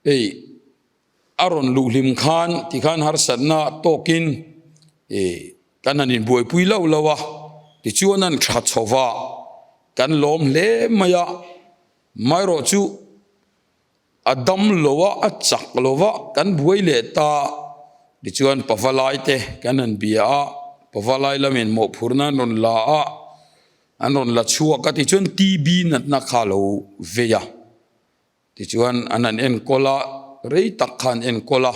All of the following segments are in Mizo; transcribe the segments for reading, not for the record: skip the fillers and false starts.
Hei a rawn luh hlim khan tikhan harsatna tawkin kan han inbuaipui loh loh a, tichuan an tha chho va, kan lawm hle mai a, maherawh chu a dam lo a, a chak lo va, kan buai leh ta, tichuan pavalai te kan han bia a, pavalai lamin mawhphurna an rawn la a, an rawn la chhuak a, tichuan TB natna kha a lo vei a. Tichuan an han enkawl a, rei tak kha an enkawl a,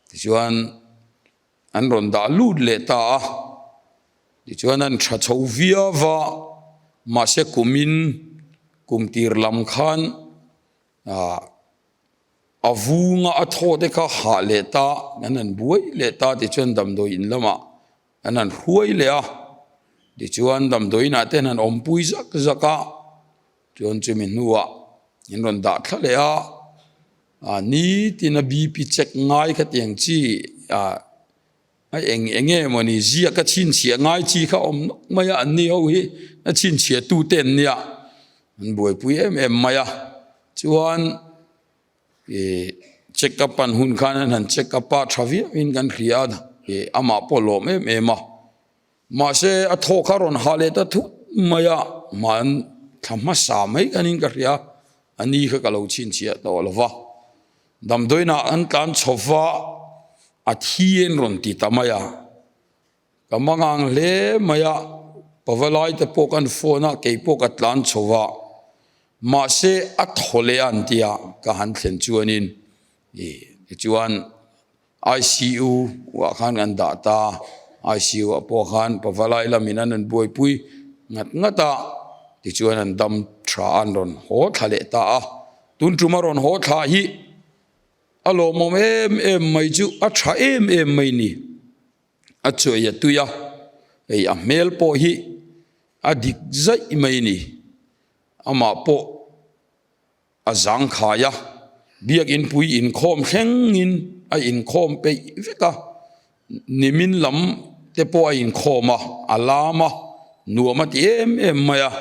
tichuan an rawn dah lut leh ta a, tichuan an tha chho viau va, mahse kumin kum tir lam khan ah a vunga a thaw te kha hah leh ta, an han buai leh ta tichuan damdawi in lamah an han hruai leh a, tichuan damdawi inah te an han awmpui zak zak a. Chuan chumi hnuah in rawn dah thla leh a, ah nitin a BP check ngai kha tiang chi ah a eng eng nge mawni ziak a chhinchhiah ngai chi kha awm nawk mai a, an ni ho hi a chhinchhiah tu te an nia, an buaipui em em mai a, chuan ih check up an hun khan an han check up a tha viau in kan hria a, ih amah pawh lawm em em a. Mahse, a thaw kha rawn hah leh ta thut mai a, hman thla hmasa mai khanin ka hria, a ni kha ka lo chhinchhiah tawh lo va. Damdawiinah an tlan chho va, a thi en rawn ti ta mai a, ka mangang hle mai a, pavalai te pawh kan phone a, kei pawh ka tlan chho va, mahse a thaw leh a an ti a, ka han thlen chuanin ih tichuan ICU ah khan kan dah ta, ICU ah pawh khan pavalai lamin an rawn buaipui ngat ngat a, tichuan an dam tha a an rawn haw thla leh ta a, tun tum a rawn haw thla hi a lawmawm em em mai chu a tha em em mai ni, a chuai a tui a, hei a hmel pawh hi a dik zaih mai ni, amah pawh. A zangkhai a, biakinn pui inkhawm thlengin a inkhawm peih vek a, nimin lam te pawh a inkhawm a, a lam a, nuam a ti em em mai a,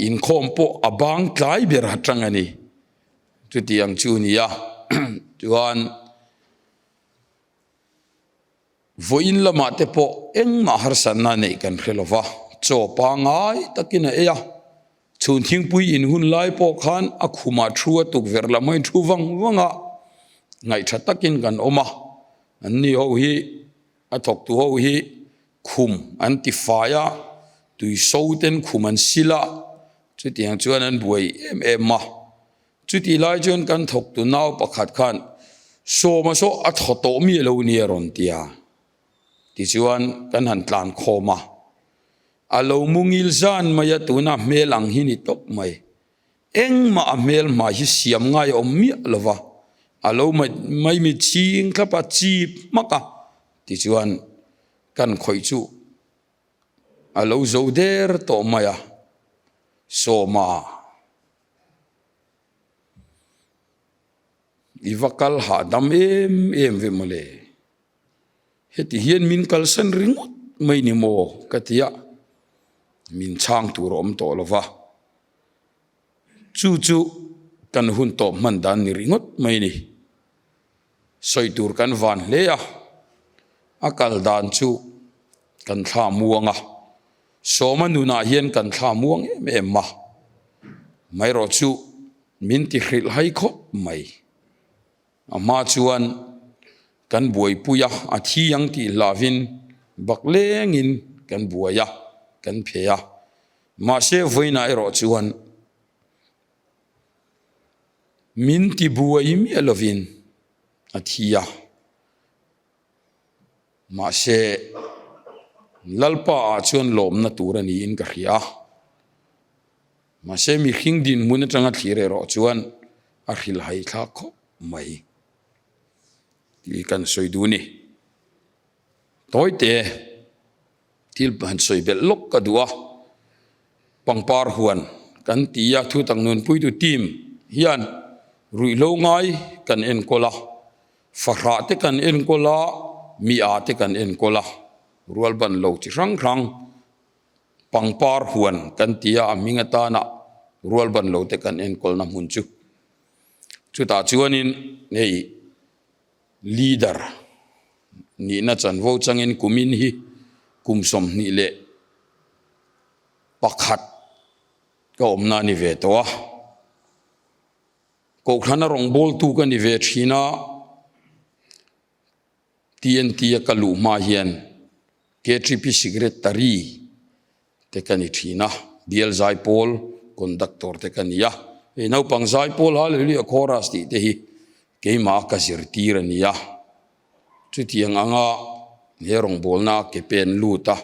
inkhawm pawh a bang tlai ber atang a ni, chutiang chu a ni a, chuan. Vawiin lamah te pawh engmah harsatna neih kan hre lo va, chaw pangngai takin a ei a. Chhun thingpui in hun lai pawh khan a khumah thu a tukverh lam hawiin thu vang vang a, ngaihtha takin kan awm a. Anni ho hi, a thawktu ho hi khum an ti fai a, tui so ten khum an sil a, chutiang chuan an buai em em a. Chutih lai chuan kan thawktu nau pakhat khan Sawma saw a thaw tawh mi alo ni a rawn ti a, tichuan kan han tlan khawm a, a lo mu ngil zan mai a tuna hmel ang hi ni tawp mai, engmah a hmel hmai hi siam ngai a awm miah lo va, a lo maimi chhing thlap a, chip hmak a, tichuan kan khawih chu a lo zo der tawh mai a, Sawma. I va kal hahdam em em ve mawle. Heti hian min kalsan ringawt mai ni maw ka ti a, min chhang tur a awm tawh lo va. Chu chu kan hun tawp hman dan ni ringawt mai ni. Sawi tur kan van hle a, a kal dan chu kan thla muang a. Sawma nunah hian kan thla muang em em a, maherawh chu min ti hrilh hai khawp mai. A hma chuan kan buaipui a, a thi ang tih hlavin bak lengin kan buai a, kan phe a. Mahse vawiinah erawh chuan min ti buai miah lovin a thi a. Mahse, Lalpa ah chuan lawmna tur a niin ka hria a. Mahse, mihring dinhmun atanga thlir erawh chuan a hrilhhai thlak khawp mai tih kan sawi duh a ni. Tawite thil han sawi belh lawk ka duh a, pangpar huan kan ti a, thutak nunpuitu team hian ruihhlo ngai kan enkawl a. Fahrah te kan enkawl a, mi a te kan enkawl a, rual ban lo chi hrang hrang pangpar huan kan ti a, a hming atana rual ban lo te kan enkawlna hmun chu. Chutah chuanin hei leader nihna chanvo changin kumin hi kum 21 ka awmna a ni ve tawh a. Kohhrana rawngbawltu ka ni ve thin a, TNT a ka luh hma hian KTP Secretary te ka ni thin a, Bial Zaipawl Conductor te ka ni a, hei naupang Zaipawl Hallelujah Chorus tih te hi keimah ka zirtir a ni a, chutiang anga he rawngbawlna a ke pen lut a,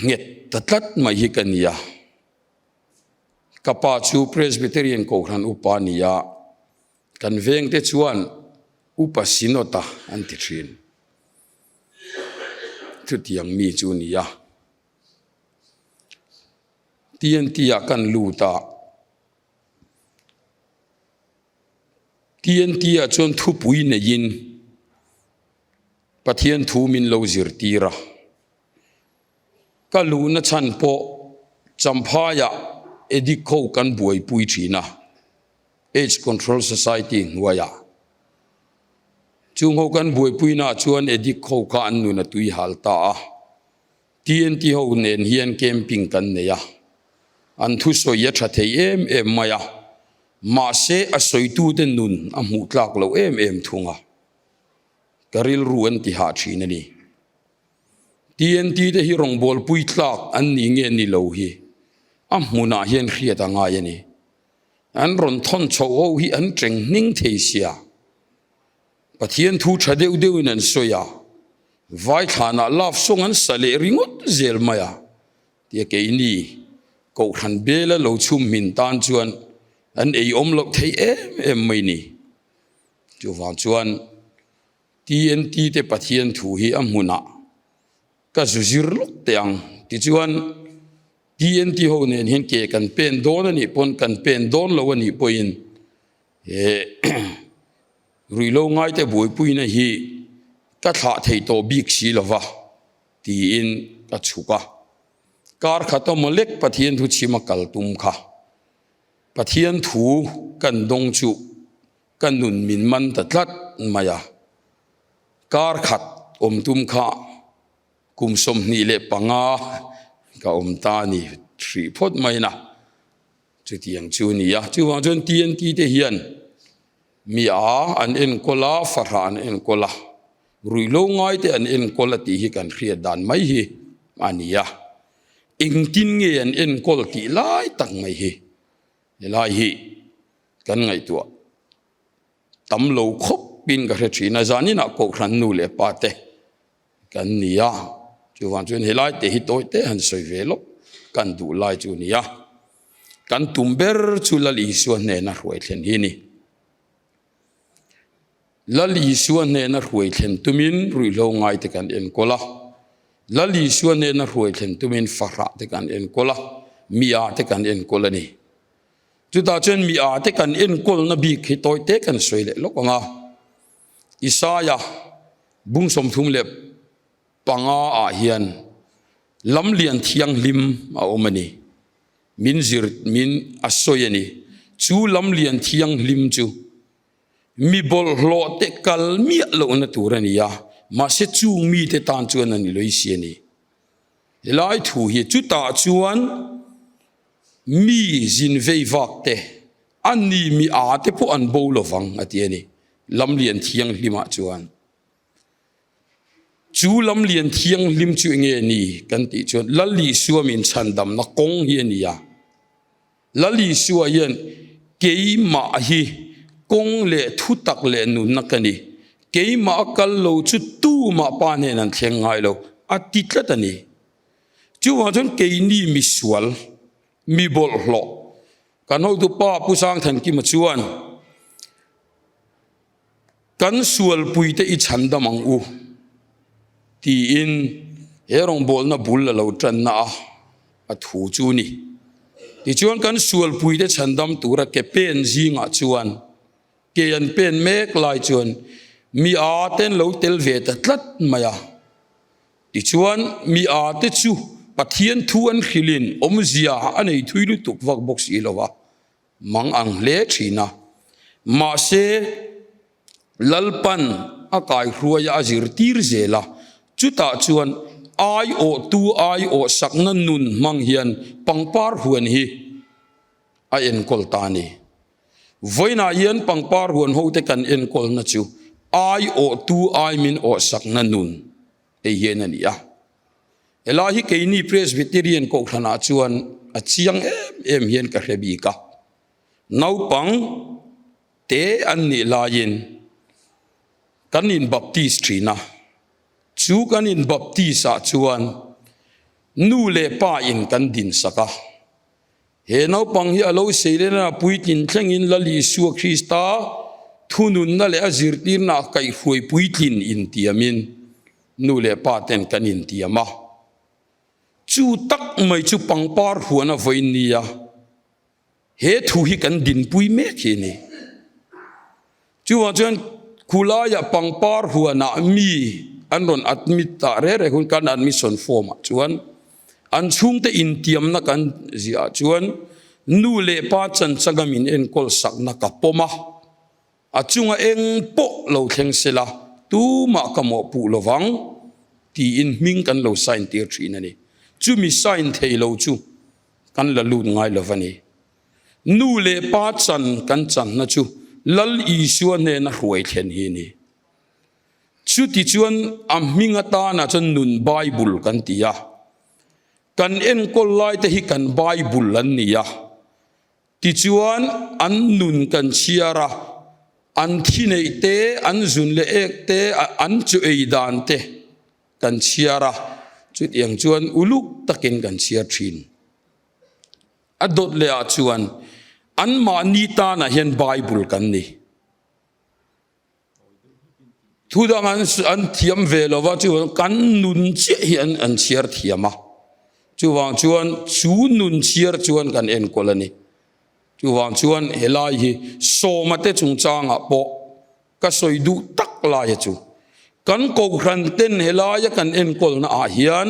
nghet ta tlat mai hi ka ni a. Ka pa chu Presbyterian Kohhran upa a ni a, kan vengte chuan Upa Synod-a an ti thin. Chutiang mi chu a ni a. TNT-ah kan lut a, TNT-ah chuan thupui neiin Pathian thu min lo zirtir a. Ka luhna chhan pawh Champhaiah Addict ho kan buaipui thin a, Aids Control Society hnuaiah. Chung ho kan buaipuinaah chuan Addict ho kha an nun a tui hal ta a, TNT ho nen hian camping kan nei a, an thusawi a tha thei em em mai a, mahse a sawitute nun a hmuh tlak loh em em thung a, ka rilru an ti hah thin a ni. TNT te hi rawngbawlpui tlak an nih nge ni lo hi a hmunah hian hriat a ngai a ni. An rawn thawn chho ho hi an teng hning thei sia. Pathian thu tha deuh deuhin an sawi a, Vaithlanah love song an sa leh ringawt zel mai a, tia keini Kohhran bela lo chhum hmin tan chuan an ei awm loh thei em em mai ni. Chuvang chuan TNT te Pathian thu hi a hmunah ka zu zir lawk teh ang. Tichuan, TNT ho nen hian ke kan pen dawn a nih pawn kan pen dawn lo a nih pawhin he ruihlo ngaite buaipuina hi ka thlah thei tawh bik si lo va tiin ka chhuk a. Kar khat awm lek Pathian thu chhim a kal tum kha Pathian thu kan dawng chu Ka nun min man ta tlat mai a, kar khat awm tum kha kum 25 ka awm ta a ni hrih phawt mai na, chutiang chu a ni a. Chuvang chuan TNT te hian mi a an enkawl a, fahrah an enkawl a, ruihhlo ngai te an enkawl a tih hi kan hriat dan mai hi a ni a. Engtin nge an enkawl tih lai tak mai hi helai hi Kan ngaihtuah tam lo khawpin ka hre thin a, zaninah Kohhran nu leh pa te kan ni a, chuvang chuan helai te hi tawi te han sawi ve lawk kan duh lai chu a ni a, kan tum ber chu Lal Isua hnena hruai thlen hi a ni. Lal Isua hnena hruai thlen tumin ruihhlo ngai te kan enkawl a, Lal Isua hnena hruai thlen tumin fahrah te kan enkawl a, mi ah te kan enkawl a ni. Chutah chuan mi â te kan enkawlna bik hi tawi te kan sawi leh lawk ang a. Isaia bung 35 ah hian lamlian thianghlim a awm a ni. Min zir min a sawi a ni. Chu lamlian thianghlim chu mi bawlhhlawh te kal miah lohna tur a ni a, mahse chung mite tan chuan a ni lawih si a ni. Helai thu hi chutah chuan Mi zin vei vak te, a ni mi â te pawh an bo lo vang, a ti a ni. Lamlian thianghlimah chuan. Chu lamlian thianghlim chu enge a ni kan tih chuan Lal Isua min chhandamna kawng hi a ni a. Lal Isua hian keimah hi kawng leh thutak leh nunna ka ni. Keimah a kal lo chu tumah pa hnen an thleng ngai lo, a ti tlat a ni. Chuvang chuan keini misual, mi bawlhhlawh, kan hotupa Pu Sangthankima chuan kan sualpuite i chhandam ang u tiin he rawngbawlna bul a lo tanna a, a thu chu ni. Tichuan kan sualpuite chhandam tura ke pen zingah chuan ke an pen mek lai chuan mi â ten lo tel ve ta tlat mai a. Tichuan, mi â te chu Pathian thu an hrilhin awmzia a nei thui lutuk vak bawk si lo a, mang ang hle thin a. Mahse, Lalpan a kaihruai a a zirtir zel a, chutah chuan aiawhtu aiawh sakna nun hmang hian pangpar huan hi a enkawl ta a ni. Vawiinah hian pangpar huan hote kan enkawlna chu aiawhtu ai min awh sakna nun hei hian a ni a. Helai hi keini Presbyterian Kohhranah chuan a chiang em em hian ka hre bik a, naupang te an nih laiin kan in baptist thin a, chu kan in baptist ah chuan nu leh pa in kan din sak a, he naupang hi a lo seilen a puitlin thlengin Lal Isua Krista thununna leh a zirtirna ah kaihhruai puitlin intiamin nu leh pa ten kan intiam a, chu tak mai chu pangpar huan a vawiin nia. He thu hi kan dinpui mek hi a ni. Chuvang chuan khulaiah pangpar huanah mi an rawn admit ta reh reh hun kan admission form ah chuan an chhungte intiamna kan ziah ah chuan nu leh pa chanchanga min enkawl sakna ka pawm a, a chunga eng pawh lo thleng sela tumah ka mawhpuh lovang tiin hming kan lo sign tir thin a ni. Chumi sign thei lo chu Kan la lut ngai lo va ni. Nu leh pa chan kan channa chu Lal Isua hnena hruai thlen hi a ni. Chuti chuan a hming atana chuan nun Bible kan ti a. Kan enkawl laite hi kan Bible an ni a. Tichuan an nun kan chhiar a, an thi neih te, an zun leh ek te, an chu ei dan te, Kan chhiar a, chutiang chuan uluk takin kan chhiar thin. A dawt leh ah chuan anmahni tanah hian Bible kan ni. Thu dang an an thiam ve lo va, chuvang kan nun chiah hi an an chhiar thiam a. Chuvang chuan chu nun chhiar chuan kan enkawl a ni. Chuvang chuan helai hi sawma te chungchangah pawh Ka sawi duh tak laia chu kan kohhran ten helaia kan enkawlna ah hian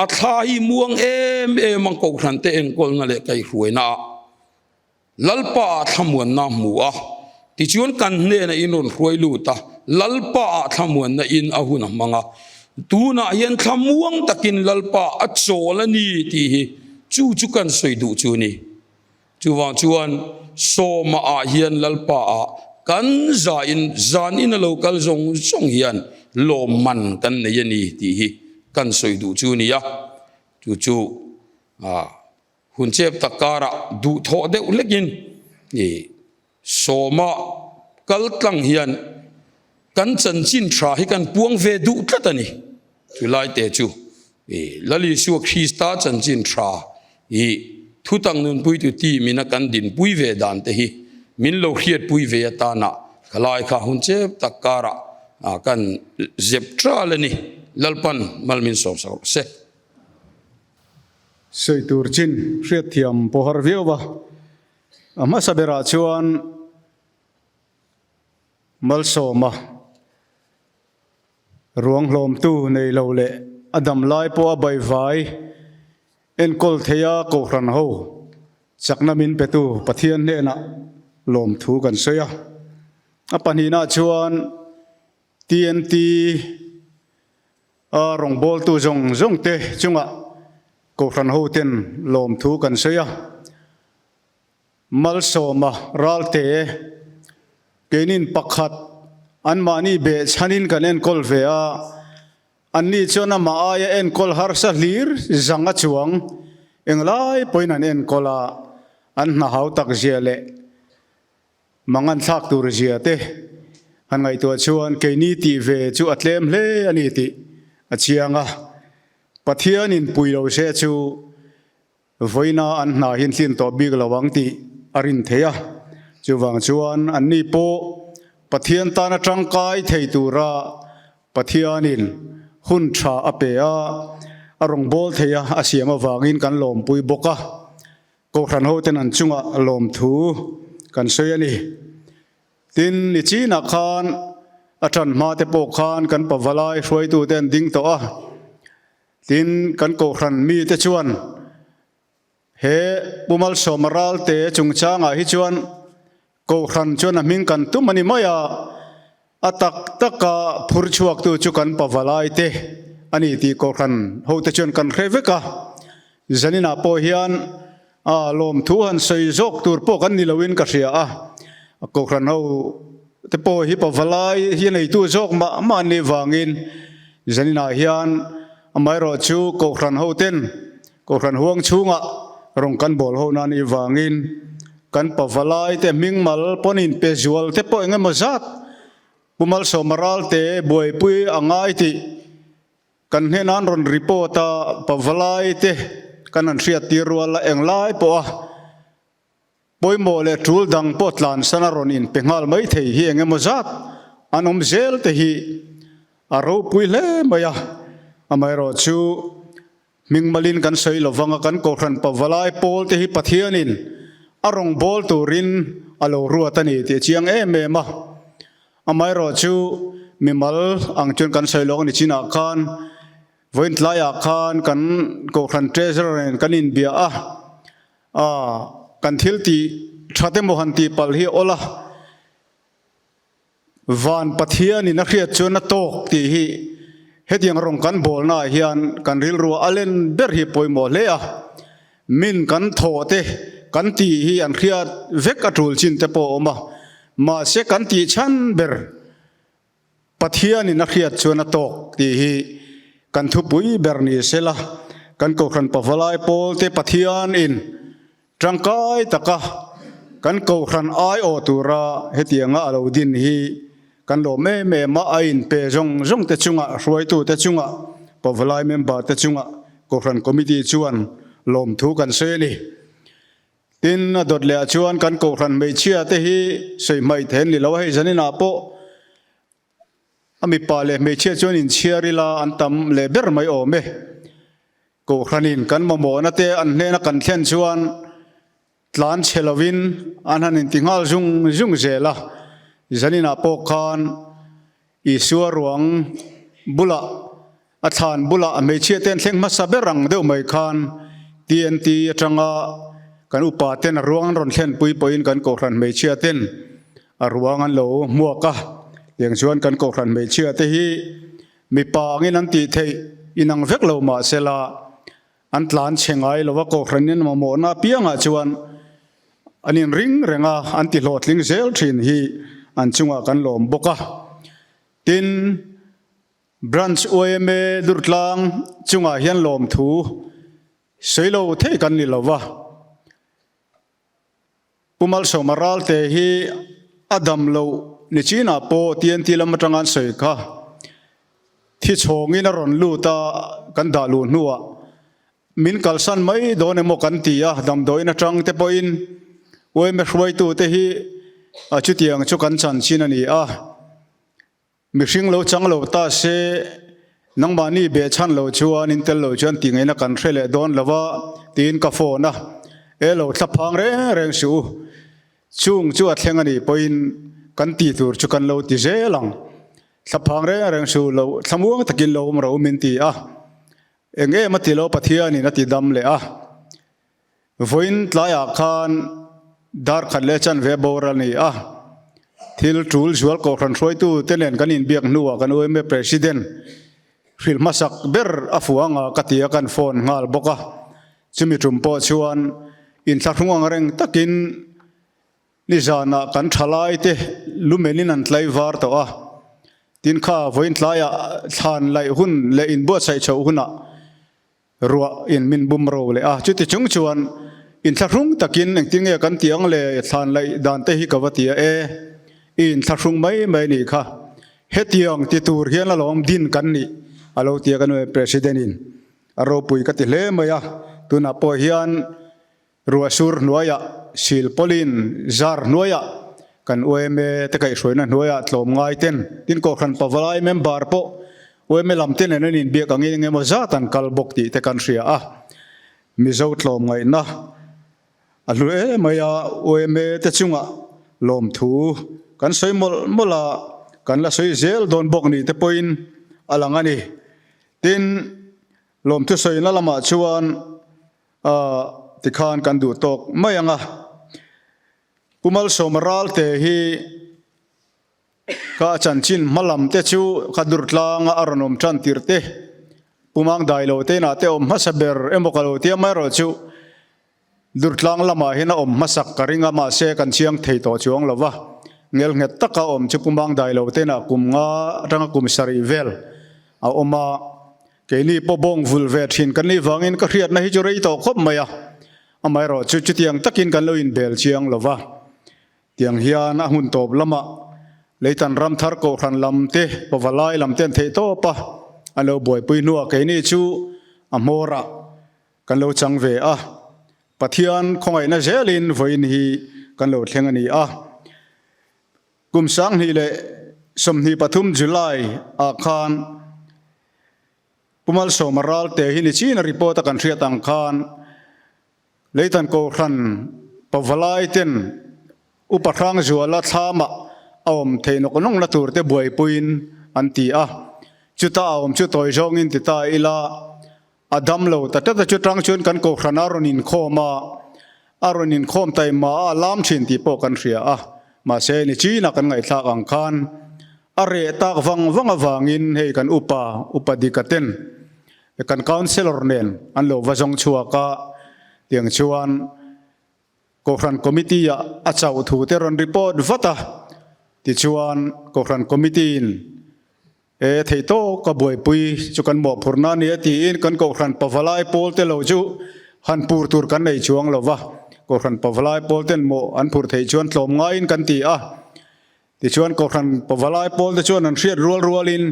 a thla hi muang em em ang kohhran te enkawlna leh kaihruaina ah Lalpa ah thlamuanna hmu a, tichuan kan hnena in rawn hruai lut a, Lalpa ah thlamuanna in a hun a hmang a, tunah hian thlamuang takin Lalpa a chawl a ni tih hi chu chu kan sawi duh chu a ni. Chuvang chuan Sawma ah hian Lalpa ah kan zain zan in a lo kal zawng zawng hian lawmman kan nei a ni tih hi kan sawi duh chu a ni a. Chu chu hun chep tak karah duhthawh deuh hlekin Sawma kal tlang hian kan chanchin tha hi kan puang ve duh tlat a ni. Chu lai te chu Lal Isua Krista chanchin tha hi thutak nunpuitu team in a kan dinpui ve dan te hi min lo hriatpui ve atana ka lai kha hun chep tak karah kan zep tral a ni. Lalpan mal min sawm sak rawh se. Sawi tur chin hriatthiam pawh har viau va. A hmasa berah chuan Malsawma ruang hlawmtu nei lo leh a dam lai pawha baihvai enkawl theia Kohhran ho chakna min petu Pathian hnenah lawmthu kan sawi a. A pahnihna chuan TNT a rawngbawltu zawng zawng te chungah Kohhran ho ten lawmthu kan sawi a. Malsawma ralte keinin pakhat anmahni beh chhanin kan enkawl ve a, anni chuan amah aia enkawl harsa hlir zang a chuang englai pawhin an enkawl a, an hna hau tak zia leh mangan thlak tur zia te han ngaihtuah chuan keini tih ve chu a tlem hle a ni tih a chiang a, Pathianin pui lo se chu Vawiina an hna hi an tlin tawh bik lo ang tih a rin theih a, chuvang chuan anni pawh Pathian tana tangkai thei tura Pathianin hun tha a pe a, a rawngbâwl thei a, a siam avangin kan lawmpui bawk a, Kohhran hoten an chungah lawmthu kan sawi a ni. Tin, nichinah khan a ṭan hma te pawh khan kan pavalai hruaitute an ding tawh a. Tin, kan Kohhran mite chuan he Pu Malsawma Ralte chungchangah hi chuan Kohhran chuan a hming kan tum a ni mai a, a tak taka phur chhuaktu chu kan pavalai te a ni tih Kohhran hote chuan kan hre vek a. Zaninah pawh hian a lawmthu han sawi zawk tur pawh kan ni loin ka hria a, Kohhran ho te pawh hi pavalai hi a neitu zawk mah mah an nih vangin zaninah hian amaherawh chu Kohhran hoten Kohhran huang chhungah rawn kan bawl ho na nih vangin kan pavalai te hming mal pawn in pe zual te pawh eng emaw zat Pu Malsawma Ralte buaipui a ngai tih kan hnenah an rawn report a, pavalai te kan han hriat tir rual a englai pawh a Pawimawh leh tul dang pawh tlansan a rawn inpe nghal mai thei hi eng emaw zat an awm zel te hi a ropui hle mai a. Amaherawh chu hming malin kan sawi lo vang a, kan Kohhran Pavalai pawl te hi Pathianin a rawn bawl turin a lo ruat a ni tih a chiang em em a. Amaherawh chu mimal ang chuan kan sawi lawk a ni chinah khan vawiin tlaiah khan kan Kohhran Treasurer nen kan inbia a. A, kan thil tih that emaw han tih palh hi awl a, Van Pathianin a hriat chuan a tawk tih hi hetiang rawng kan bawlnaah hian kan rilrua a len ber hi pawimawh hle a, min kan thawh te kan tih hi an hriat vek a tul chin te pawh a awm a, mahse kan tih chhan ber Pathianin a hriat chuan a tawk tih hi kan thupui ber ni sela, kan Kohhran Pavalai pawlte Pathianin tangkai taka kan Kohhran aiawh tura hetianga a lo din hi kan lawm em em a, a inpe zawng zawng te chungah, hruaitute chungah, Pavalai member te chungah Kohhran Committee chuan lawmthu kan sawi a ni. Tin, a dawt leh ah chuan kan Kohhran hmeichhia te hi sawi hmaih theih an ni lo a, hei zaninah pawh a mipa leh hmeichhia chuan inchhiar ila an tam leh ber mai awm e. Kohhranin kan mamawhna te an hnena kan thlen chuan tlan chhe lovin an han inti nghal zung zung zel a, zaninah pawh khan Isua ruang bulah A thlan bulah hmeichhia te an thleng hmasa ber ang deuh mai khan TNT atanga kan upa ten a ruang an rawn thlenpui pawhin kan Kohhran hmeichhia ten a ruang an lo hmuak a. Tiang chuan kan Kohhran hmeichhia te hi mipa angin an tih theih inang vek lo mahsela an tlan chhe ngai lo a, Kohhranin mamawhna apiangah chuan an inring reng a, an ti hlawhtling zel thin hi an chungah kan lawm bawk a. Tin. Branch yma Durtlang chungah hian lawmthu sawi lo thei kan ni lova. Pu Malsawma Ralte hi a dam loh ni chinah pawh TNT lam atanga an sawi kha thi chhawngin a rawn lut a, kan dah luh hnuah min kalsan mai dawn emaw kan ti a, damdawiin atang te pawhin yma hruaitute hi chutiang chu kan chanchin a ni a. Mihring lo chang lo ta se, nangmahni behchhan lo chuan in tel lo chuan tingaihna kan hre leh dawn lo a, tiin ka phone a. E lo thla phang reng reng suh u. Chung chu a thleng a nih pawhin kan tih tur chu kan lo ti zel ang. Thla phang reng reng suh lo, thlamuang takin lo awm ro min ti a. Eng em a ti lo Pathianin a ti dam leh a. Vawiin tlaiah khan dar khat leh chanve bawr a ni a, thil tul zual kohhran hruaitu te nen kan inbiak hnuah kan UMA President hrilh hmasak ber a fuh anga ka ti a kan phone nghal bawk a, chumi tum pawh chuan inthlahrung ang reng takin nizanah kan thalai te lumenin an tlaivar tawh a, tin kha vawiin tlaiah thlan laih hun leh inbuatsaih chhoh hunah Ruah in min bum ro leh a, chuti chung chuan inthlahrung takin engtin nge kan tih ang le thlan laih dan te hi ka va ti a, e, i inthlahrung mai mai nih kha, hetiang ti tur hian alawm din kan nih a lo ti a ka nu President in a ropui ka ti hle mai a, tunah pawh hian Ruah sur hnuaiah, silpawlin zar hnuaiah, kan yma te kaihhruaina hnuaiah tlawmngai ten, tin Kohhran Pavalai member pawh yma lam te nen an inbiak angin eng emaw zat an kal bawk tih te kan hria a. Mizo tlawmngaihna a hlu em mai a, yma te chungah lawmthu kan sawi mawlh mawlh a, kan la sawi zel dawn bawk ni te pawhin a lang a ni. Tin, lawmthu sawina lamah chuan A, tikhan kan duh tawk mai ang a. Pu Malsawma Ralte hi Kha a chanchin hma lam te chu kha durtlanga a rawn awm tan tir te, Pu Mangdai lo te inah te awm hmasa ber emaw ka lo tia mai erawh chu durtlang lamah hian a awm hmasak ka ring a, mahse kan chiang thei tawh chuang lo va, ngelnghet taka awm chu Pu Mangdai lo te inah kum nga atanga kum sarih vel a awm a, keini pawh bawng vul ve thin kan nih vangin ka hriatna hi chu rei tawh khawp mai a, amaherawh chu chutiang takin kan lo inbel chiang lo va. Tiang hian a hun tawp lamah Leitan Ramthar Kohhran lam te, Pavalai lam te an theih tawp a, an lo buaipui hnuah keini chu a hmawrah kan lo chang ve a, Pathian khawngaihna zelin vawiin hi kan lo thleng a ni a. Kum 2023 July ah khan Pu Malsawma Ralte hi nichin a report a kan hriat ang khan Leitan Kohhran Pavalai ten Upa Hrangzuala thlamah a awm thei nawk nawkna tur te buaipuiin an ti a, chuta a awm chu tawi zawngin ti ta ila a dam lo ta tlat a, chutang chuan kan Kohhran a rawn inkhawm a, a rawn inkhawm taima a a lam thin tih pawh kan hria a, mahse nichinah kan ngaihthlak ang khan a reh tak vang vang avangin hei kan upa, Upa Dika ten Kan councellor nen an lo va zawng chhuak a, tiang chuan Kohhran Committee ah a chauh thu te rawn report vat a, tichuan Kohhran Committee in e theih tawk a buaipui chu kan mawhphurhna a ni a tiin kan Kohhran Pavalai pawl te lo chu han pur tur kan nei chuang lo va, Kohhran Pavalai pawl ten mawh an phur theih chuan tlawm ngaiin kan ti a, tichuan Kohhran Pavalai pawl te chuan an hriat rual rualin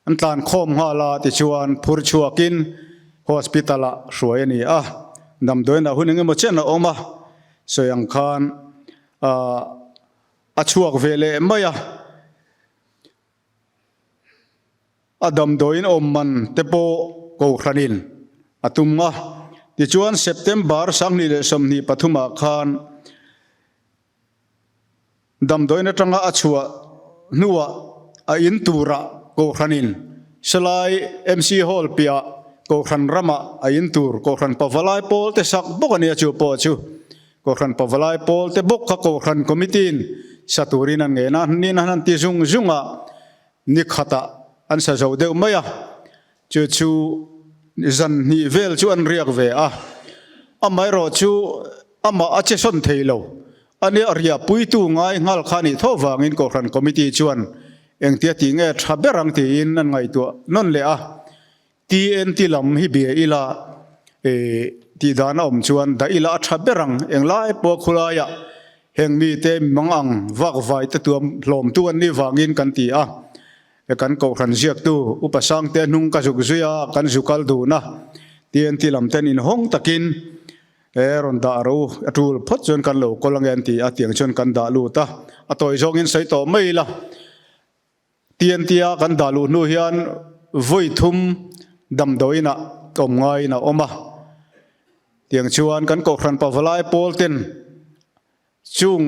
An tlan khawm nghal a, tichuan phur chhuakin hospital ah hruai a ni a, damdawiin ah hun engemaw chen a awm a, sawi ang khan a chhuak ve leh mai a, a damdawiin awm man te pawh kohhranin a tum a, tichuan September 2023 ah khan Damdawiin atanga a chhuah hnuah a in turah Kohhranin Salai MC Hall piah Kohhran ramah a in tur Kohhran Pavalai pawl te sak bawk a nia chu pawh chu Kohhran Pavalai pawl te bawk kha Kohhran Committee in sa turin an ngen a, nin an han ti zung zung a, ni khatah an sa zo deuh mai a, chu chu zan hnih vel chu an riak ve a, amaherawh chu Amah a che sawn thei lo. A nia riahpuitu ngai nghal kha nih tho vangin Kohhran Committee chuan engtia tih nge tha ber ang tiin an ngaihtuah nawn leh a. TNT lam hi bia ila e tih dan a awm chuan dah ila a tha ber ang. Englai pawh khulaiah heng mite mang ang vak vai te tuam hlawmtu an nih vangin kan ti a. Kan Kohhran ziaktu Upa Sangte hnung ka zuk zui a, kan zu kal dun a. TNT lam ten inhawng takin E rawn dah ro a tul phawt chuan kan lo kawl ange an ti a, tiang chuan kan dah lut a, a tawi zawngin sawi tawh mai ila. TNT a kan dah luh hnu hian vawi thum damdawiin ah awm ngaiin a awm a, tiang chuan kan Kohhran Pavalai pawl ten Chung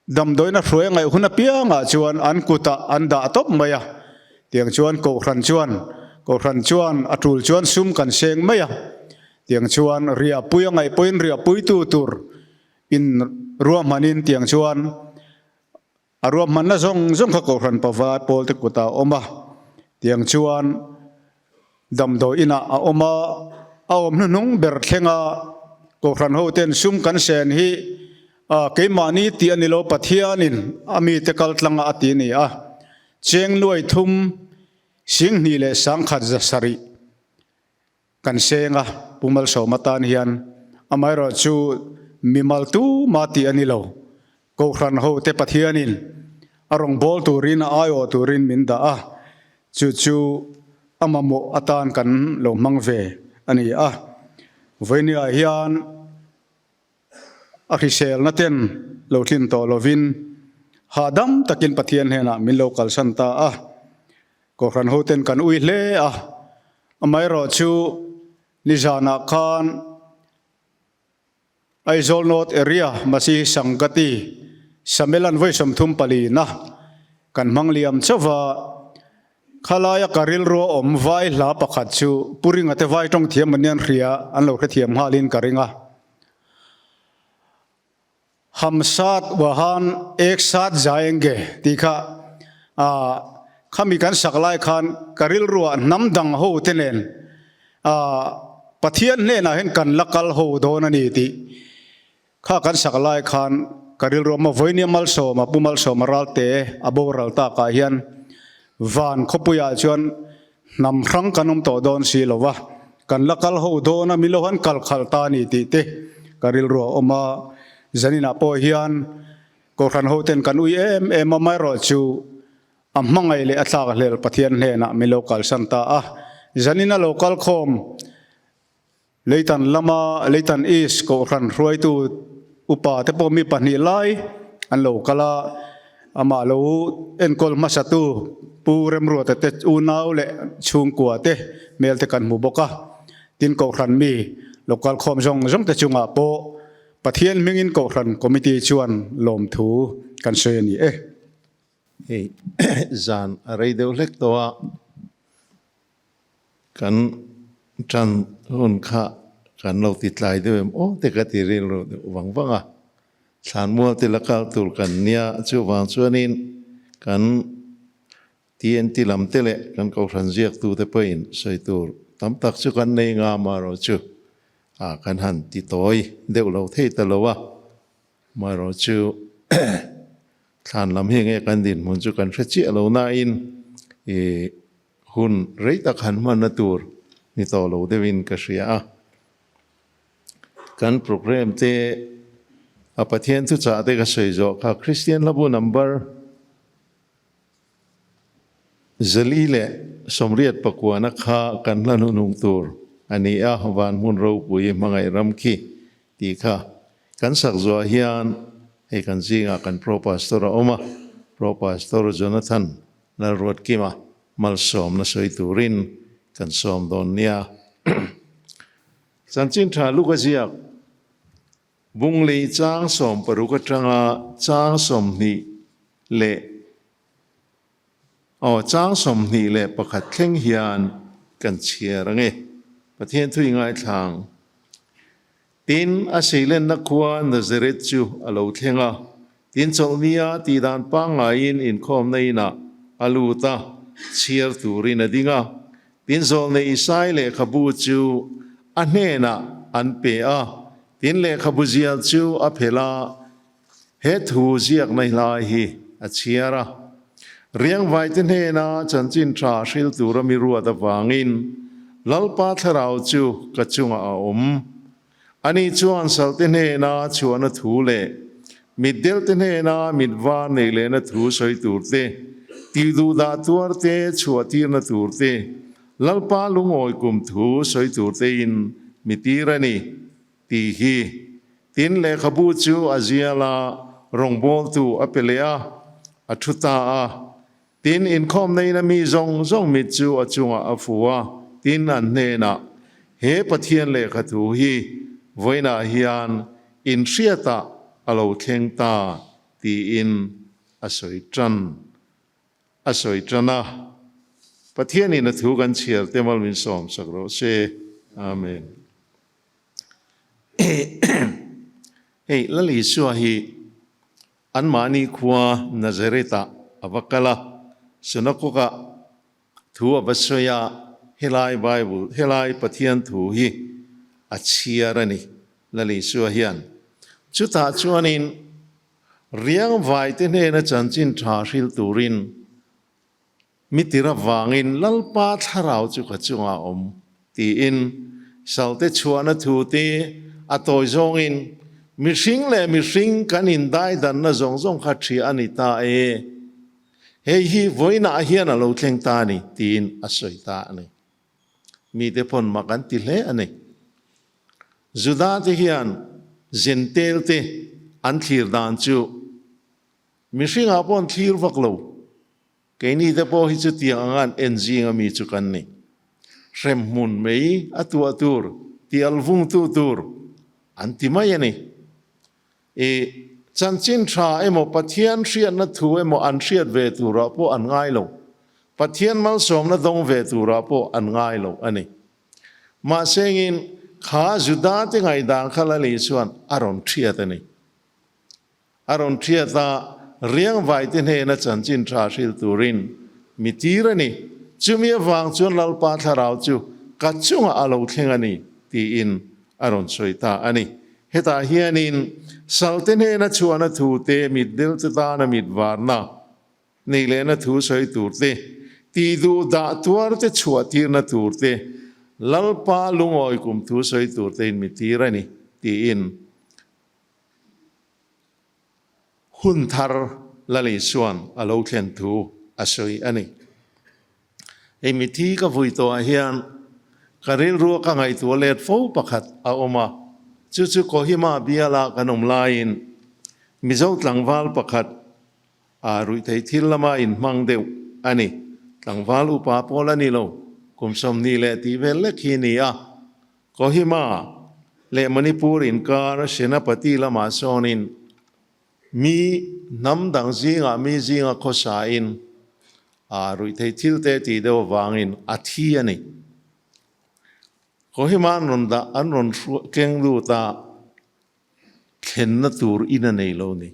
damdawiin a hruai a ngaih hun apiangah chuan an kutah an dah tawp mai a, tiang chuan Kohhran chuan Kohhran chuan a tul chuan sum kan seng mai a, tiang chuan riahpui a ngaih pawhin riahpuitu tur in ruahmanin tiang chuan A ruahmanna zawng zawng kha Kohhran Pava pawlte kutah a awm a, tiang chuan damdawi inah a awm a, a awm hnuhnung ber thlenga Kohhran hoten sum kan sen hi keimahni tih a ni lo, Pathianin a mite kal tlanga a ti a ni a, cheng nuai thum 20 leh 10,000 zasarih. Kan seng a, Pu Malsawma tan hian amaherawh chu mimal tuma tih a ni lo. Kohhran hote Pathianin a rawngbâwl turin a aiawh turin min dah a, chu chu a mamawh atan kan lo hmang ve a ni a. Vawinia hian a hriselna ten lo tlin tawh lovin hahdam takin Pathian hnenah min lo kalsan ta a. Kohhran hoten kan ui hle a, amaherawh chu nizanah khan Aizawl North Area Masihi Sangati Samelan vawi 34 na kan hmang liam chauh va, khalaia ka rilrua awm vai hla pakhat chu Pu Ringa te vai tawng thiam an ni an hria, an lo hrethiam nghalin ka ring a. Ham sat wahan ek sat jayenge tih kha ah khami kan sak lai khan ka rilruah hnam dang ho te nen ah Pathian hnenah hian kan la kal ho dawn a ni tih kha kan sak lai khan ka rilruah maw vawinia Malsawma Pu Malsawma Ralte a boral takah hian van khawpuiah chuan hnam hrang kan awm tawh dawn si lo va, kan la kal ho dawn a, min lo han kal khalh ta a ni tih te ka rilru a awm a. Zaninah pawh hian Kohhran hoten kan ui em em a, amaherawhchu a hmangaih leh a tlak hlel Pathian hnenah min lo kalsan ta a. Zanin a lo kal khawm Leitan lama Leitan East Kohhran hruaitu upa te pawh mi pahnih lai an lo kal a, amah lo enkawl hmasatu Pu Remruata te unau leh chhungkua te hmel te kan hmu bawk a. Tin Kohhran mi lo kal khawm zawng zawng te chungah pawh Pathian hmingin Kohhran Committee chuan lawmthu kan sawi a ni e. Hei zan a rei deuh hlek tawh a. Kan ṭan hun kha kan lo ti tlai deuh em aw te ka ti rilru deuh vang vang a. Thlanmual te la kal tur kan nia, chuvang chuanin kan TNT lam te leh kan kohhran ziaktu te pawhin sawi tur tam tak chu kan nei nga amaherawhchu kan han ti tawi deuh lo thei ta lo a. Amaherawhchu thlan lam hi nge kan dinhmun chu kan hre chiah lo nain ih Hun rei tak han hmanna tur ni tawh lo deuhin ka hria a. Kan programme te a Pathian thuchah te ka sawi zawh kha Kristian hlabu number 489 kha kan hla hnuhnung tur a ni a, Van hmun ropui hmangaih ram khi tih kha kan sak zuah hian hei kan zingah kan Pro Pastor a awm a, Pro Pastor Jonathan Lalruatkima malsawmna sawi turin kan sawm dawn nia. Chanchin tha luk a ziak, Bunglei chang 60 atanga chang 20 leh aw chang 21 thleng hian kan chhiar ange. Pathian thu i ngaithlang. Tin, a seilenna khua Nazareth chu a lo thleng a. Tin, chawlhnia tihdan pangngaiin inkhawmna inah a lut a, chhiar turin a ding a. Tin, zawlnei Isai lehkhabu chu a hnenah an pe a. Tin, lehkhabu zial chu a phelh a, he thu ziakna hlai hi a chhiar a. Riangvaite hnena chanchin tha hril tura mi ruat avangin Lalpa thlarau chu ka chungah a awm. Ani chuan salte hnena chhuahna thu leh mitdelte hnena mit var neih lehna thu sawi tur te, tihduhdah tuar te chhuah tirna tur te, Lalpa lungawi kum thu sawi tur tein mi tir a ni. Tih hi tin lehkhabu chu a zial a, rawngbawltu a pe leh a, a thu ta a. Tin, inkhawmna ina mi zawng zawng mit chu a chungah a fu a, tin an hnenah, He Pathian lehkha thu hi vawiinah hian inhriatah a lo thleng ta, tiin a sawi tan a sawi tan a. Pathianin a thu kan chhiar te mal min sawmsak rawh se. Amen. Hei Lal Isua hi anmahni khua Nazareth-ah a va kal a, synagogue-ah thu a va sawi a, helai Bible, helai Pathian thu hi a chhiar a ni Lal Isua hian. Chutah chuanin riangvaite hnena chanchin tha hrilh turin Mi tir avangin Lalpa thlarau chu ka chungah a awm, tiin Salte chhuahna thu te a tawi zawngin, Mihring leh mihring kan indaidanna zawng zawng kha ṭhia a ni ta e, hei hi vawiinah hian a lo thleng ta a ni, tiin a sawi ta a ni. Mite pawn mak an ti hle a ni. Juda te hian Jentail te an thlir dan chu mihringah pawh an thlir vak lo. Keini te pawh hi chutiang anga an en zing a mi chu kan ni. Hremhmun mei a tuah tur, tial vungtu tur an ti mai a ni. I chanchin tha emaw Pathian hriatna thu emaw an hriat ve turah pawh an ngai lo. Pathian malsawmna dawng ve turah pawh an ngai lo a ni. Mahsengin kha Juda te ngaihdan kha Lali chuan a rawn hriat a ni. A rawn hriat a, riangvaite hnena chanchin tha hril turin mi tir a ni. Chumi avang chuan Lalpa thlarau chu ka chungah a lo thleng a ni, tiin a rawn sawi ta a ni. Hetah hianin salte hnena chhuahna thu te, mitdelte tana mit varna nei lehna thu sawi tur te, tihduh dah tuar te chhuah tirna tur te, Lalpa lungawi kum thu sawi tur tein mi tir a ni, tiin Hun thar Lal Isua'n a lo thlen thu a sawi a ni. Hei mithi ka vui tawhah hian ka rilrua ka ngaihtuah let fo pakhat a awm a, chu chu Kohima biala kan awm laiin Mizo tlangval pakhat a ruihtheih thil lama inhmang deuh a ni. Tlangval upa pawl a ni lo, kum 20 leh tih vel lek hi a ni a. Kohima leh Manipur inkar Senapati lamah sawnin Mi hnam dang zingah mi zinga khawsain a ruihtheih thil te tih deuh avangin a thi a ni. Kohima an rawn dah an rawn keng lut a, thlenna tur in a nei lo ni.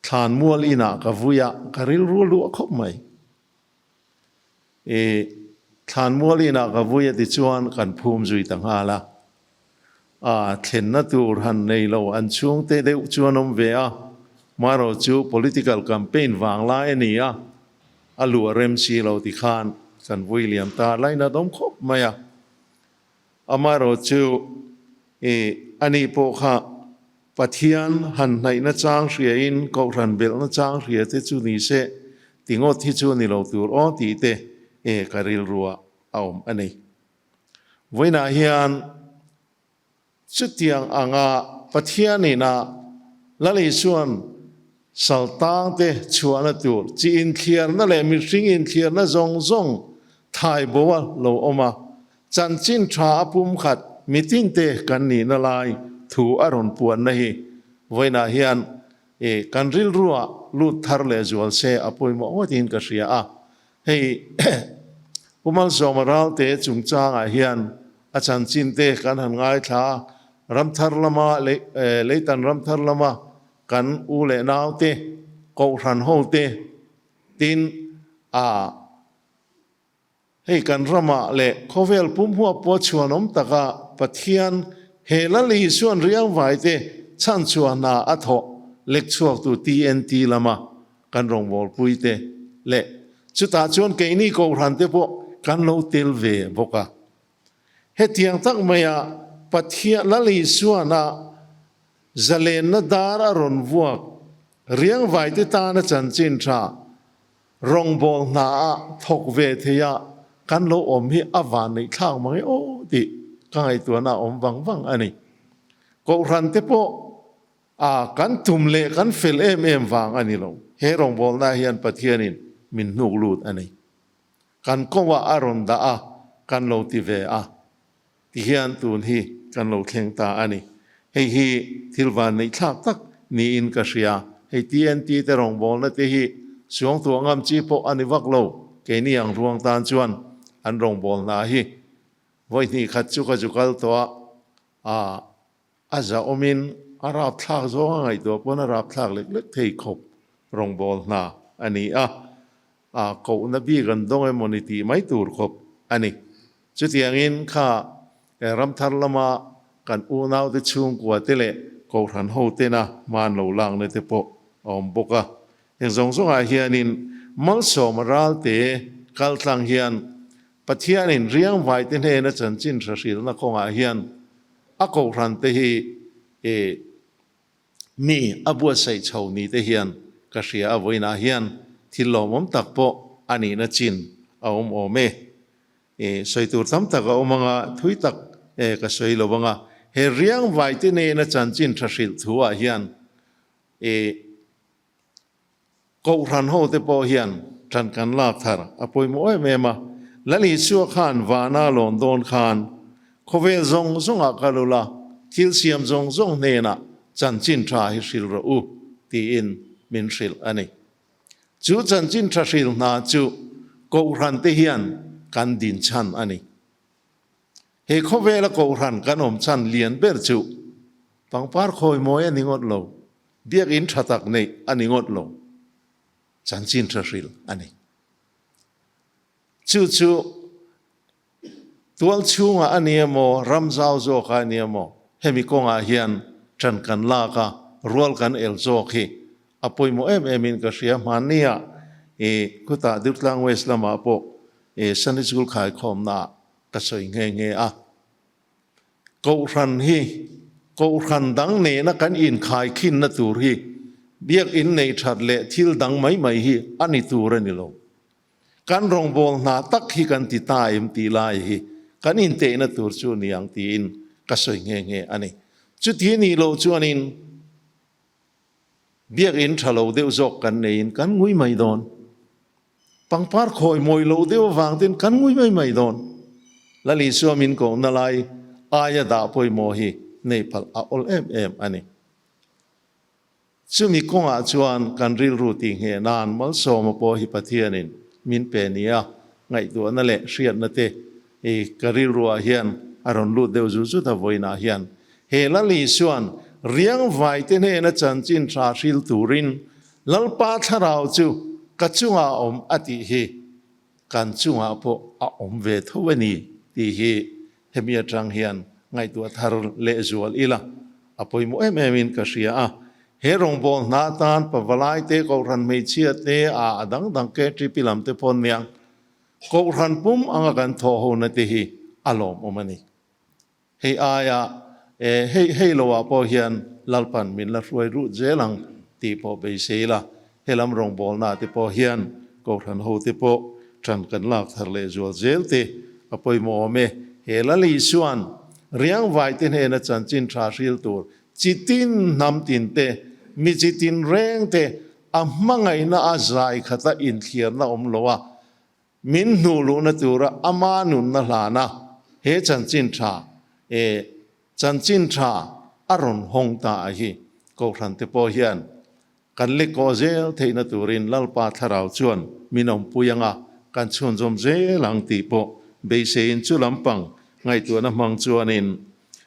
Thlanmual inah ka vui a, ka rilru a luah khawp mai. I thlanmual inah ka vui a ti chuan kan phum zui ta nghal a. A thlenna tur han nei lo an chhungte deuh chuan awm ve a, marawh chu political campaign vang lai a ni a, a luah rem si lo ti khan kan vui liam ta lainat awm khawp mai a. Amaherawh chu i ani pawh kha Pathian han hnaihna chang hriain Kohhran belhna chang hria te chu ni se ti ngawt hi chu ni lo tur aw tih te e ka rilruah a awm a ni. Vawiinah hian Chutiang anga Pathianin a Lal Isua'n saltangte chhuahna tur chi inthliarna leh mihring inthliarna zawng zawng thai bo a lo awm a, chanchin tha a pumkhat mitinte kan nihna lai thu a rawn puanna hi vawiinah hian kan rilruah lut thar leh zual se a pawimawh ngawtin ka hria a. Hei Pu Malsawma Ralte chungchangah hian a chanchin te kan han ngaithla a, Ramthar lama Leitan Ramthar lama kan u leh nau te, Kohhran ho te tin a hei kan ramah leh khawvel pum huap pawh chhuanawm taka Pathian he Lal Isuan riangvai te chhanchhuah hna a thawh lekchhuaktu TNT lama kan rawngbawlpui te leh chutah chuan keini Kohhran te pawh kan lo tel ve bawk a. Hetiang tak maia Pathian Lal Isuana zalenna dar a rawn vuak riangvaite tana chanchin tha rawngbâwl hnaah thawk ve theia kan lo awm hi a van neih thlak mang e aw tih ka ngaihtuahna a awm vang vang a ni. Kohhran te pawh A, kan tum leh kan fel em em vang a ni lo. He rawngbawlna hian Pathianin min hnuk lut a ni. Kan kawngah a rawn dah a, kan lo ti ve a. Tihian tun hi kan lo thleng ta a ni. Hei hi thil van neih thlak tak niin ka hria. Hei TNT te rawngbawlna te hi suangtuah ngam chi pawh a ni vak lo. Keini ang ruang tan chuan an rawngbawlna hi vawi hnih khat chu ka zu kal tawh a, a, A zahawmin a rapthlak zawng a ngaihtuah pawn a rapthlak lek lek thei khawp rawngbâwl hna a ni a, a kohna bik an dawng emaw ni tih mai tur khawp a ni. Chutiangin kha ramthar lama kan unaute chhungkua te leh kohhran ho tena hman lo lakna te pawh a awm bawk a. Heng zawng zawngah hianin malsawma ralte kaltlang hian Pathianin riangvaite hnena chanchin hrahrilna kawngah hian A kohhran te hi e mi a buatsaih chho ni te hian ka hria a, vawiinah hian thil lawmawm tak pawh a nihna chin a awm awm e. E sawi tur tam tak a awm anga thui tak e ka sawi lo anga he riangvai te nena chanchin tha hrilh thu ah hian e Kohhran hote pawh hian ṭan kan lak thar a pawimawh em em a. Lal Isua khan vana lawn dawn khan khawvel zawng zawngah kal ula, thil siam zawng zawng hnenah chanchin ṭha hi hrilh rawh u tiin min hrilh a ni. Chu chanchin ṭha hrilh hna chu Kohhrante hian kan din chhan a ni. He khawvela Kohhran kan awm chhan lian ber chu pangpar khawi mawi a ni ngawt lo. Biakinn tha tak neih a ni ngawt lo, chanchin tha hril a ni. Chu chu tual chhungah a ni emaw, ram zau zawkah a ni emaw, hemi kawngah hian ṭan kan lak a, rual kan el zawk hi a pawimawh em emin ka hria. Hmanniah i khutah Durtlang West lamah pawh i Sunday School khaikhawmnaah ka sawi nghe nghe a. Kohhran hi Kohhran dang nena kan inkhaikhinna tur hi Biakinn nei that leh thil dang mai mai hi a ni tur a ni lo. Kan rawngbâwl hna tak hi kan ti ta em tih lai hi kan intehna tur chu ni ang tiin ka sawi nghe nghe a ni. Chuti nih loh chuanin Biakinn tha lo deuh zawk kan neiin kan ngui mai dawn. Pangpar khawi mawi lo deuh avang ten kan ngui mai mai dawn. Lal Isua min kohna lai aia dah pawimawh hi nei palh a awl em em a ni. Chumi kawngah chuan kan rilru tih ngheh nan malsawma pawh hi Pathianin min pe nia ngaihtuahna leh hriatna te i ka rilruah hian a rawn lut deuh zut zut a vawiinah hian he Lal Isua'n riangvaite hnena chanchin tha hril turin Lalpa thlarau chu ka chungah a awm a tih hi kan chungah pawh a awm ve tho a ni tih hi hemi atang hian ngaihtuah thar lehzual ila a pawimawh em em in ka hria a. He rawngbâwl hna atan pavalai te, Kohhran hmeichhia te, a a dang dang KTP lam te pawh nia Kohhran pum anga kan thawh hona te hi a lawmawm a ni. Hei aia e hei hei lo ah pawh hian Lalpan min la hruai ruh zel ang tih pawh beisei ila, helam rawngbawlna te pawh hian Kohhran ho te pawh ṭan kan lak thar leh zual zel te a pawimawh awm e. He Lal Isua'n riangvai te hnena chanchin ṭha hril tur chi tin hnam tin te, mi chi tin reng te a hmangaihna a zai khata inthliarna awm lo a, Min hnuh luhna tura ama nunna hlana he chanchin tha e chanchin tha a rawn hawng ta a hi Kohhran te pawh hian kan lekaw zel theihna turin Lalpa Thlarau chuan min awmpui anga kan chhunzawm zel ang tih pawh beiseiin chu lampang ngaihtuahna hmang chuanin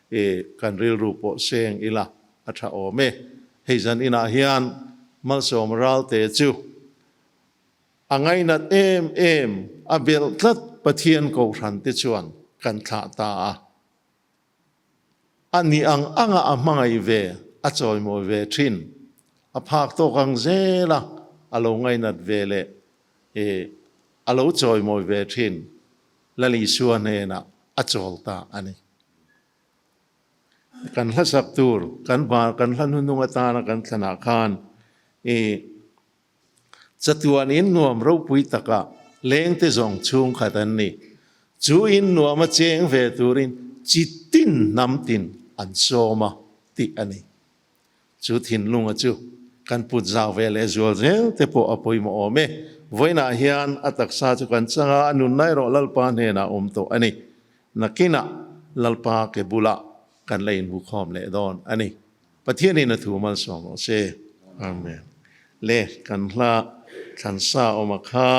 e kan rilru pawh seng ila a tha awm e. Hei zan inah hian Malsawm Ralte chu A ngainat em em a belh tlat Pathian Kohhran te chuan kan thlah ta a. A nih ang anga a hmangaih ve, a chawimawi ve thin. A phak tawk ang zel a, a lo ngainat ve leh e a lo chawimawi ve thin. Lal Isua hnenah a chawl ta a ni. Kan hlasak tur, kan hma, kan hla hnuhnung atana kan thlanah khan e Chatuan in nuam ropui takah lengte zawng chhungkhat an ni. Chu in nuama cheng ve turin chi tin hnam tin an sawm a tih a ni. Chu thinlunga chu kan put zau ve leh zual zel te pawh a pawimawh awm e. Vawiinah hian a taksa chu kan chang a, a nunna erawh Lalpa hnenah awm tawh a ni. Nakinah Lalpa ke bulah kan la inhukhawm leh dawn a ni. Pathianin a thu malsawm rawh se. Amen. Le kan hla thlan sa awm a kha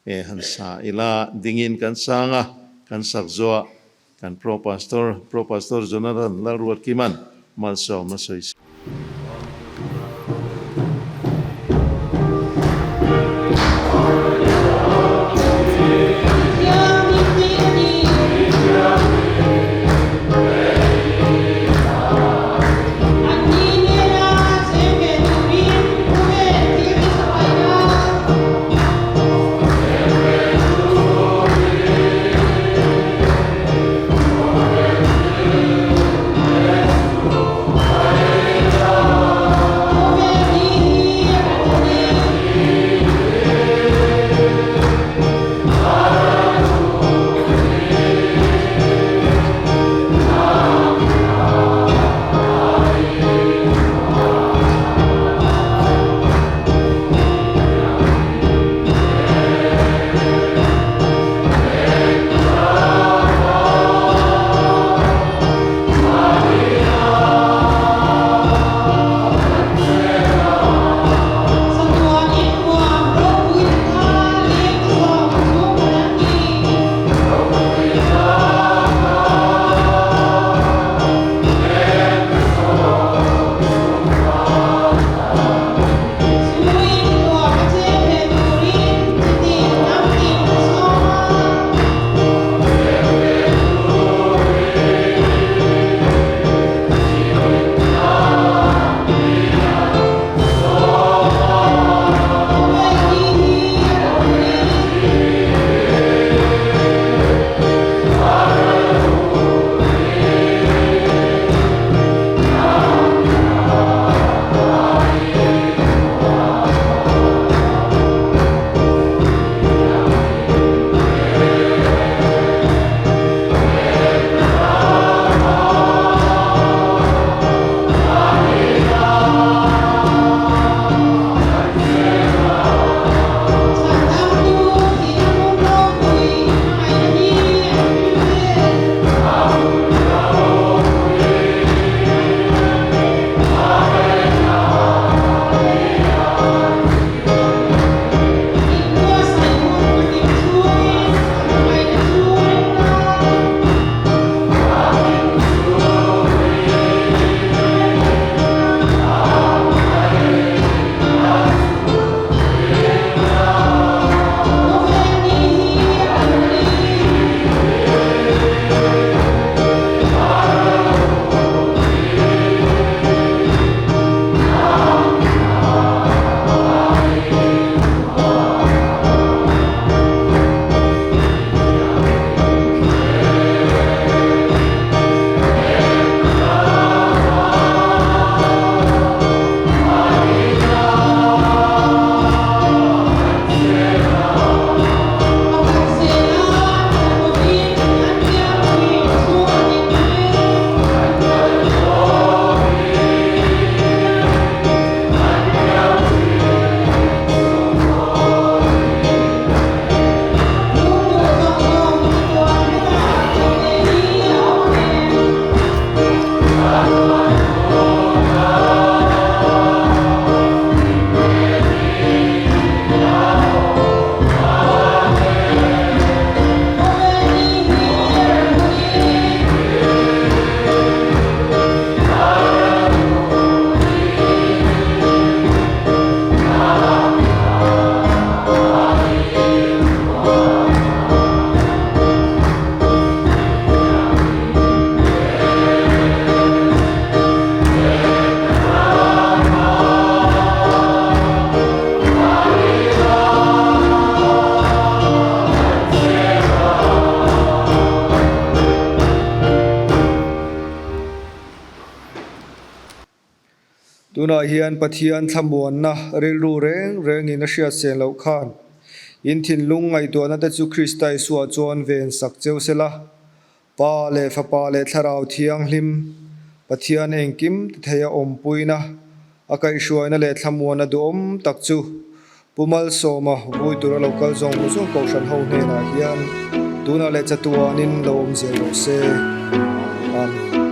e han sa ila dingin kan sang a, kan sak zuah kan Pro Pastor, Pro Pastor Jonathan Lalruatkiman malsawm a sawi si. Tunah hian Pathian thlamuanna rilru reng rengin a hriat sen loh khan in thinlung ngaihtuahna te chu Krista Isua chuan ven sak cheu sela, Pa leh Fapa leh Thlarau Thianghlim, Pathian engkim ti theia awmpuina, a kaihhruaina leh thlamuanna duhawm tak chu Pu Malsawma vui tura lo kal zawng zawng Kohhran ho hnenah hian tunah leh chatuanin lo awm zel rawh se. Amen.